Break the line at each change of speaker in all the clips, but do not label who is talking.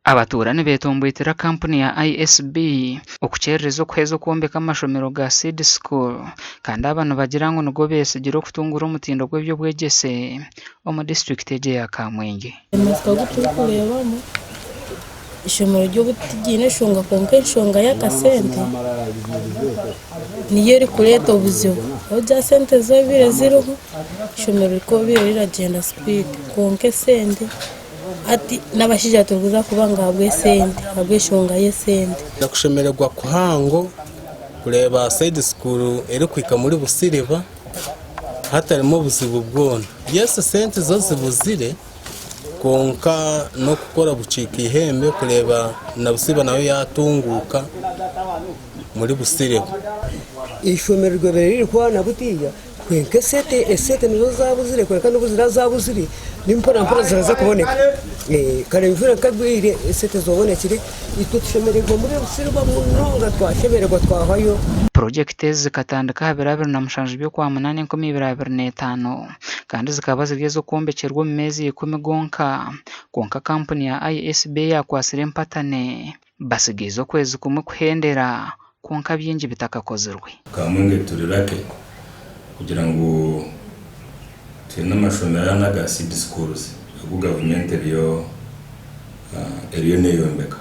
Abatuura nibetomboitera kampuni ya ISB okukyerereza okuheeza okwombeka amashomero ga Seed School kandi aba nibagira ngu nigo besigire okutunguura omutindo gw'eby'obwegyese omu disiturikiti egi eya Kamwengye.
Amatsiko agu turikureebamu, eishomero ryo tiriine nshonga kwonka enshonga y'akasente niyo erikureeta obuzibu. Ahabw'okugira esente zaabaire ziriho, eishomero rikaba riragyenda sipiidi kwonka esente Hati n'abashaija turikuza kuba ngu ahabw'esente, ahabw'enshonga y'esente.
Okushemererwa kuhango kureeba Saidi School erikuhika omuri Busiriba hatarimu obuzibu bwona. Yes sente zo zibuzire kwonka n'okukora bukiika eihembe kureeba na Busiriba nayo yatunguuka omuri Busiriba.
Eishomero ryabaire ririkwana butiya Kwonka esente esente nizo zabuzire kwonka n'obu ziraba zabuzire ni mpora mpora ziraza kuboneka. Kare enjura nk'egwire esente zobonekire itwe tushemererwa omuri Busiriba munonga twashemererwa twahwayo.
Purogyekiti ezi zikatandika aha biro 27 by'Okwamunana 2025 kandi zikaba ziri ez'okwombekyerwa omu meezi ikumi gonka kwonka kampuni ya ISB eyakwatsire empatane Batsigaize okwezi kumwe kuhendera, kwonka bingi bitakakozirwe.
Kamwenge turi lucky kugira ngu twine amashomero ana aga seed schools agu gavumenti eriyo eriyo neyombeka.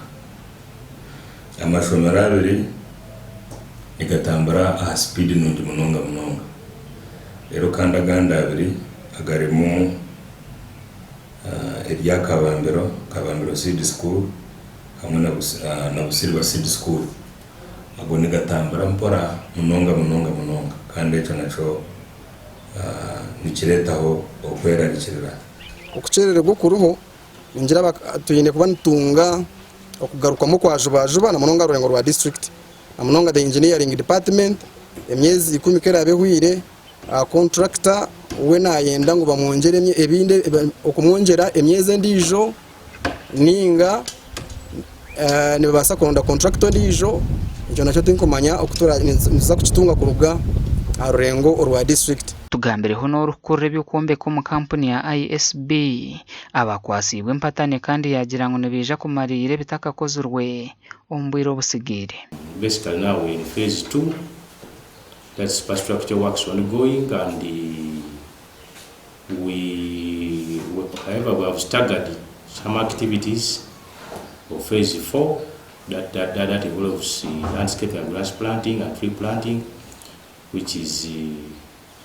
Amashomero abiri nigatambura aha sipiidi nungi munonga munonga reero kandi agandi abiri agarimu erya Kabambiro, Kabambiro Seed School hamwe na Busiriba Seed School. Ago nigatambura mpora munonga munonga munonga kandi ekyo nakyo nikireetaho okwerarikirira.
Okukyerererwa okuriho ningira twine kuba nitutunga okugarukwamu okwa jubajuba na munonga aha rurengo rwa disiturikiti na munonga the engineering department emyezi ikumi ku eraabe ehweire Kontrakita we nayenda ngu bamwongyere ebindi okumwongyera emyezi endiijo ninga nibabaasa kuronda kontrakita ondiijo ekyo nakyo tinkumanya oku nituza kukitunga kuruga aha rurengo orwa disiturikiti.
Tugambireho n'orikukurira eby'okwombeka omu kampuni ya ISB abakwatsiibwe empatane kandi yaagira ngu nibaija kumariira ebitakakozirwe omu bwire obutsigaire.
Basically now we're in phase 2. That's superstructure works ongoing and we however we have staggered some activities of phase 4 that, that, that, that involves landscaping and grass planting and tree planting which is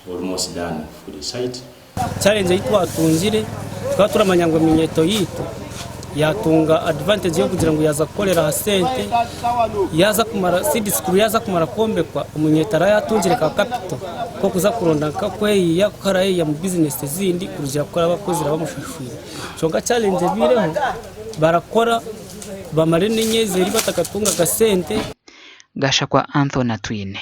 almost done for the site.
Challenge ei twatungire tukaba turamanya ngu eminyeeto yaitu yatunga advantage y'okugira ngu yaaza kukorera aha sente yaaza kumara seed school yaaza kumara kwombekwa omunyeeto araba yaatungire ka capital k'okuza kuronda nk'okweyiya ku arayeyiya omu bizinesi ezindi kurugiirira ku araba akozire bamushashwire. Kyonka challenge ebaireho barakora bamare n'emyezi eri batakatungaga sente.
Gashakwa Anthony Atwine.